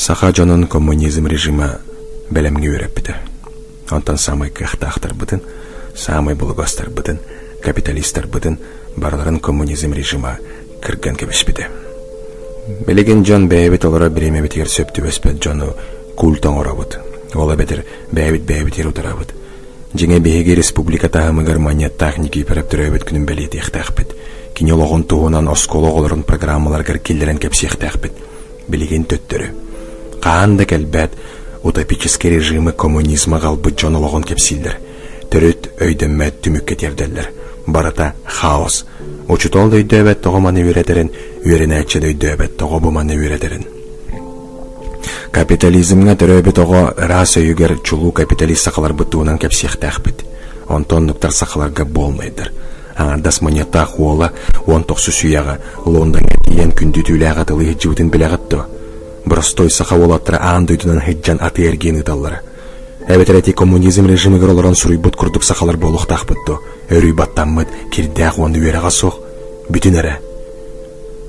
Саха дьонун коммунизм режима бэлэмҥэ үөрэппитэ. Онтон саамай кыахтаахтарбытын, саамай булугастарбытын, капиталистарбытын барыларын коммунизм режима кырган кэбиспитэ. Билигин дьон бэйэбит олорор бириэмэбитигэр сөп түбэспэт дьону культ оҥоробут. Ол эбэтэр бэйэбит бэйэбитигэр утарабыт. Дьиҥэ биһиги республика таһымыгар Манньыаттаах Никифоров төрөөбүт күнүн бэлиэтиэхтээхпит. Кини олоҕун туһунан оскуола оҕолорун программаларыгар киллэрэн кэпсиэхтээхпит. Билигин төттөрү. Хаһан да кэлбэт утопическай режимы коммунизма аҕалбыт дьон олоҕун кэпсииллэр. Төрүт өйдөммөт түмүккэ тиэрдэллэр. Барыта хаос. Учутал да өйдөөбөт тоҕо маны үөрэтэрин, үөрэнээччи да өйдөөбөт тоҕо бу маны үөрэтэрин. Капитализмҥа төрөөбүт оҕо ыраас өйүгэр чулуу капиталист сахаларбыт туһунан кэпсиэхтээхпит. Онтон оннуктар сахаларга буолмайдар. Аҥардас монеттаах уола 19 үйэҕэ Лондоҥҥа тиийэн күндү түүлээх атылыы сылдьыбытын билэҕит дуо? Боростуой саха уолаттара аан дойдунан сылдьан атыы-эргиэн ыыталлара. Эбэтэр ити коммунизм режимигэр олорон суруйбут курдук сахалар буолуохтаахпыт дуо? Өрүү баттаммыт, кирдээх уонна үөрэҕэ суох. Бүтүн эрэ.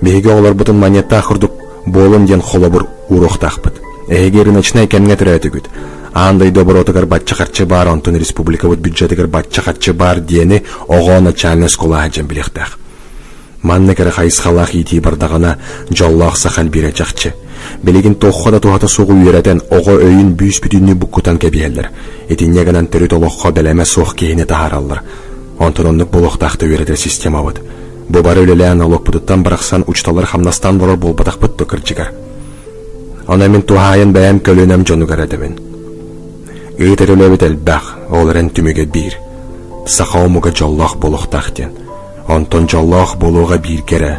Биһиги оҕолорбутун монеттаах курдук буолун диэн холобур ууруохтаахпыт. Эһиги рыночнай кэмҥэ төрөөтүгүт. Аан дойду оборотугар бачча харчы баар, онтон республикабыт бюджетыгар бачча харчы баар диэни оҕо начальнай оскуола сылдьан билиэхтээх. Маннык эрэ хайысхалаах иитии бардаҕына, дьоллоох саха элбиирэ чахчы. Билигин туохха да туһата суоҕу үөрэтэн, оҕо өйүн бүүс-бүтүннүү буккутан кэбиһэллэр. Итиннэ гынан төрүт олоххо бэлэмэ суох киһини таһаараллар. Онтон оннук буолуохтаах да үөрэтэр системабыт. Бу бары үлэлээн олохпутуттан барахсан учууталлар хамнастаан олорор буолбатахпыт дуо кырдьыгар? Ону мин туһаайан бэйэм көлүөнэм дьонугар этэбин. Ыытар үлэбит элбэх, ол эрэн түмүгэ биир. Саха омуга дьоллоох буолуохтаах диэн. Онтон дьоллоох буолууга бииргэ эрэ,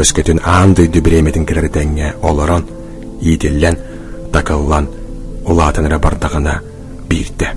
өскөтүн аан дойду бириэмэтин кытары тэҥҥэ олорон, иитиллэн, такыллан, улаатан эрэ бардаҕына биирдэ.